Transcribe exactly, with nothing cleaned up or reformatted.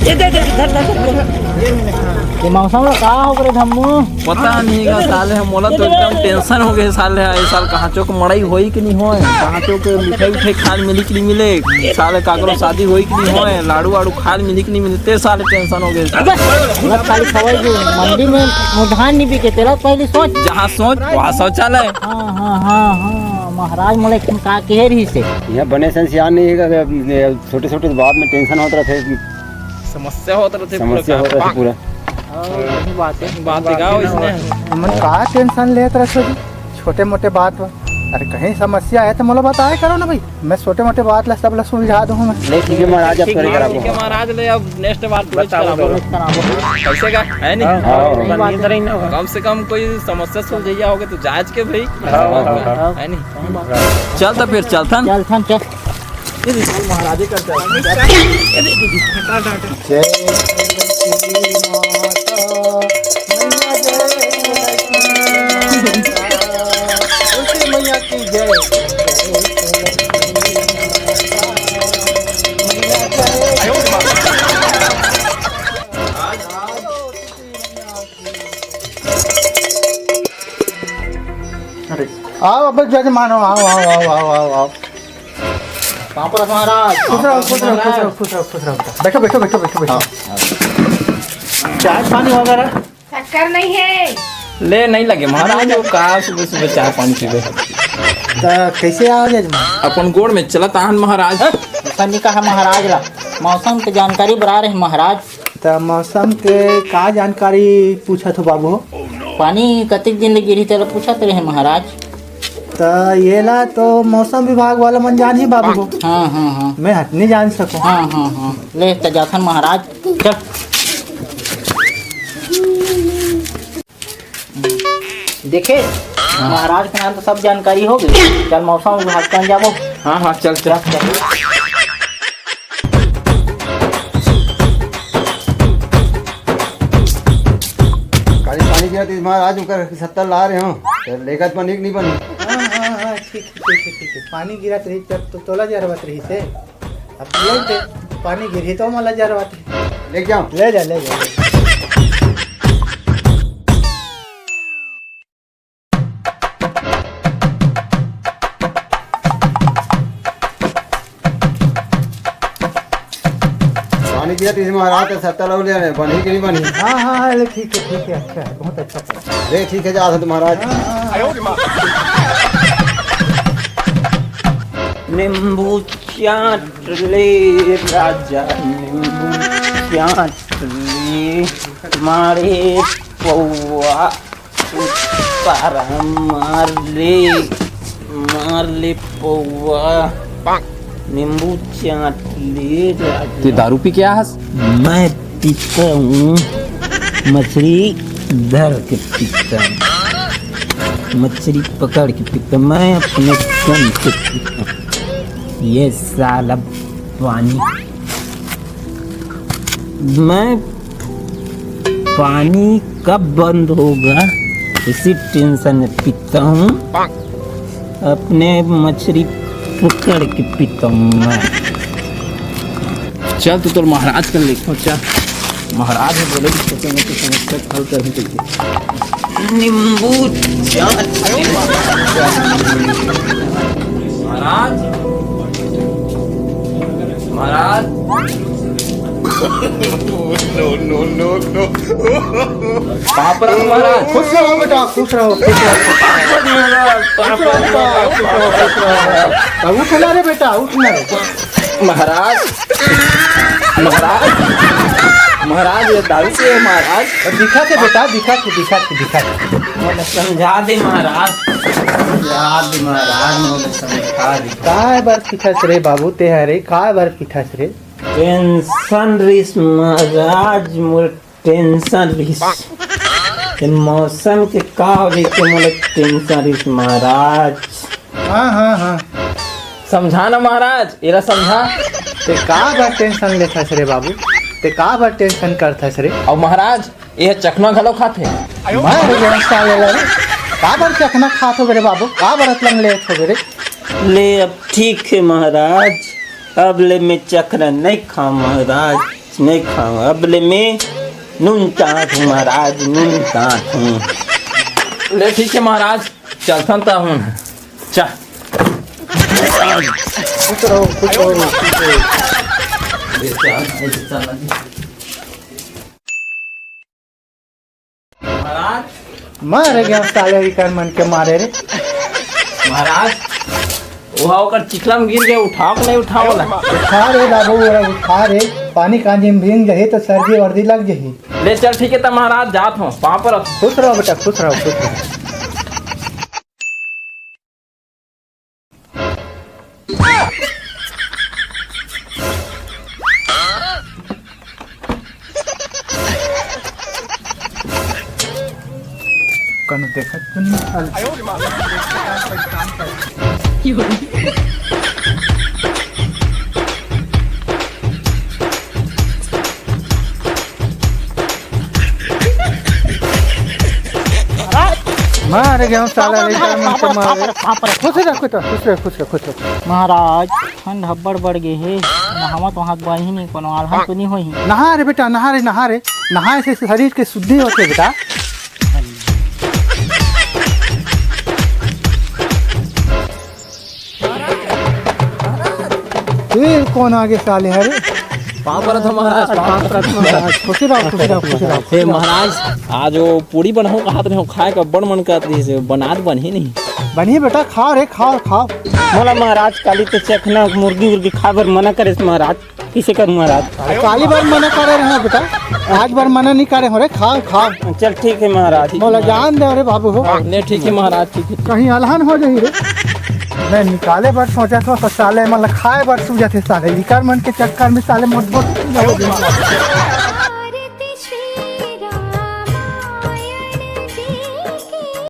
ये दे, दे, धर, धर, धर। ये मौसम ला का हो गे रे धम्मू? पता नहीं का साले, मोला तो एकदम tension हो गे साले। ए साल कहाँ चो के मड़ई होई कि नहीं होय, कहाँ चो के मिठाई उठाई खाए मिली कि नहीं मिले, साले काकरो शादी होई कि नहीं होय, लाड़ू वाड़ू खाए मिली कि नहीं मिले, ते साले tension हो गे। बस, बस खाली खवाई जो मंडी में धान नहीं बिके, तेला पहली सोच। जहाँ सोच, वहाँ शौचालय। हाँ, हाँ, हाँ, हाँ, महाराज मोला एक ठन का कहे रहिस हे। यहाँ बने सन सियान नहीं है, छोटे छोटे बात में tension होत रहिथे। समस्या होत रहिथे पूरा समस्या का। होत रहिथे पूरा। हाँ, वही बात है। बात है का वैसने? हमन का tension लेत रहिथे जी, छोटे मोटे बात बर। अरे कहीं समस्या है तो मोला बताए करो ना भाई, मैं छोटे मोटे बात ला सब ला सुलझा दूँ मैं। ले ठीक है महाराज, अब ठीक करे है, कराबो। ठीक है महाराज, ले अब next बार पूरा बताओ, कराबो। बताओ। कैसे का है नहीं? हाँ, हाँ। कम से कम कोई समस्या सुलझैया होगे तो जांच के भाई। हाँ, हाँ, हाँ। है नहीं? चल तो फिर चलथन। चलथन, चल। ये देखो, महाराजे का चल। जय तुलसी माता, मैया जय तुलसी माता, तुलसी मैया की जय। अरे, आओ अब जजमान, आओ, आओ, आओ, आओ, आओ, आओ। पाँव परस महाराज। खुश रहो, खुश रहो, खुश रहो, खुश रहो, खुश रहो। बैठो, बैठो, बैठो, बैठो, बैठो। हाँ। चाय पानी वगैरह? शक्कर नहीं है। ले, नहीं लगे महाराज, वो का सुबह सुबह चाय पानी पीबे। तो कैसे आओ जजमान? अपन गोड़ में चलत आहन महाराज। ऐसा नहीं कहा महाराज ला, मौसम के जानकारी बरा रहे महाराज। त मौसम के का जानकारी पूछत हो बाबू? पानी कतिक दिन ले गिरही तेला पूछत रहे महाराज। त येला तो मौसम विभाग वाला मन जानही बाबू। हाँ, हाँ, हाँ। मैं हत नहीं जान सकूँ। हाँ, हाँ, हाँ। ले त जाथन महाराज। चल। देखे, महाराज के नाम तो सब जानकारी हो गई। चल मौसम विभाग के जाबो। हाँ, हाँ, चल, चल। चल, चल। काली पानी गिरत रहिस महाराज, ओकर सत्ता ला रहे हो। तो लेगत बनी कि नहीं बनी? हाँ, हाँ, हाँ, ठीक है, ठीक है, ठीक है। पानी गिरत रहिस जब तो तोला जरवत रहिस हे। अब ले दे, पानी गिरही तो मोला जरवत रहिस। ले जाओ। ले जा, ले जा, ले जा। पानी गिरत रहिस महाराज, तो सत्ता ला ले, बनी कि नहीं बनी? हाँ, हाँ, हाँ, ले, ठीक है, ठीक है, अच्छा है, बहुत अच्छा पड़ा। ले, ठीक है, जात हँव महाराज। हाँ, हाँ, हाँ। नींबू चाट ले राजा, नींबू चाट ले, मारे पौआ। तारा मार ले, मार ले पौआ, नींबू चाट ले राजा। ते दारू पी के आ हस? मैं पीता हूँ, मछली धर के पीता हूँ, मछली पकड़ के पीता हूँ, मैं अपने दम से पीता हूँ। ये साला पानी, मैं पानी कब बंद होगा, इसी tension में पीता हूँ। अपने मछली पकड़ के पीता हूँ मैं। चल, तो तोर महाराज कर लेथों, चल। महाराज हे, बोले कि छोटे मोटे समस्या हल करही कहिके। नींबू चाट। महाराज, महाराज। No, no, no, no। पाँव परस महाराज। खुश रहो बेटा, खुश रहो, खुश रहो। खुश रहो बेटा, खुश रहो, खुश रहो। अब उठ ना रे बेटा, उठ ना रे। महाराज, महाराज, महाराज, ये दारू के है महाराज। दिखा के बेटा, दिखा के, दिखा के, दिखा के। मोला समझा दे महाराज, समझा दे महाराज, मोला समझा दे। काय बर पीथस रे बाबू ते हरे, काय बर पीथस रे? Tension रिहिस महाराज, मोर tension रिहिस। ये मौसम के का होगे के मोला tension रिहिस महाराज। हाँ, हाँ, हाँ। समझा ना महाराज, एला समझा। ते का बर tension लेथस रे बाबू? ते का बर tension करथस रे? अउ महाराज, ये चखना घलो खाथे। मैं हो गया साले ला रे। का बर चखना खात होबे रे बाबू? का बर अतलंग लेत होबे रे? ले अब ठीक है महाराज, अब ले मैं चखना नहीं खाऊं महाराज। नहीं खाऊं, अब ले मैं नून चाहत हूँ महाराज, नून चाहत हूँ। ले ठीक है महाराज, चलथन त हूँ। चा। खुश रहो, खुश रहो, खुश रहो। महाराज। मारे गया साले इकर मन के मारे रे। महाराज, वो ओकर चिखला में गिर गए, उठाओ कि नहीं उठाओ ला? उठा रे बाबू, ओला उठा रे। पानी कांजी में भींग जही तो सर्दी वर्दी लग जही। ले चल ठीक है, त महाराज जात हो, पाँव परत। खुश रहो बेटा, खुश रहो, खुश रहो। कनु देखत तो नहीं साले। मारे गया साला, रे का मन के मारे। खुश रह, खुश रह, खुश रह, खुश रह, खुश रह। महाराज, ठंड हब्बड़ बढ़ गे हे, नहावत वहात बरही नहीं, कोनो आलहन तो नहीं होही? नहा रे बेटा, नहा रे, नहा रे, नहाए से शरीर के शुद्धि होथे बेटा। ये कौन आगे साले हरे? पाँव परत हो महाराज, पाँव परत हो महाराज। खुशी रहो, खुशी रहो, खुशी रहो। हे महाराज, आज वो पूड़ी बनाओ कहत रहे हो, खाए का बड़ मन करत रहिस, बनात बनही नहीं। बनिए बेटा, खाओ रे, खाओ, खाओ। मोला महाराज काली तो चखना मुर्गी उर्गी खाए बर मना करे महाराज, किसे कर महाराज? अरे काली बार मना करे रहे हो बेटा, आज बार मना नहीं करे हो रे, खाओ, खाओ। चल ठीक है महाराज। मोला जान दे रे बाबू हो। नहीं ठीक है महाराज, ठीक है। कहीं अलहन हो जाही रे। मैं निकाले बर सोचा था तो साले मन ला खाए बर सूझा थे साले। इकर मन के चक्कर में साले मोर बहुत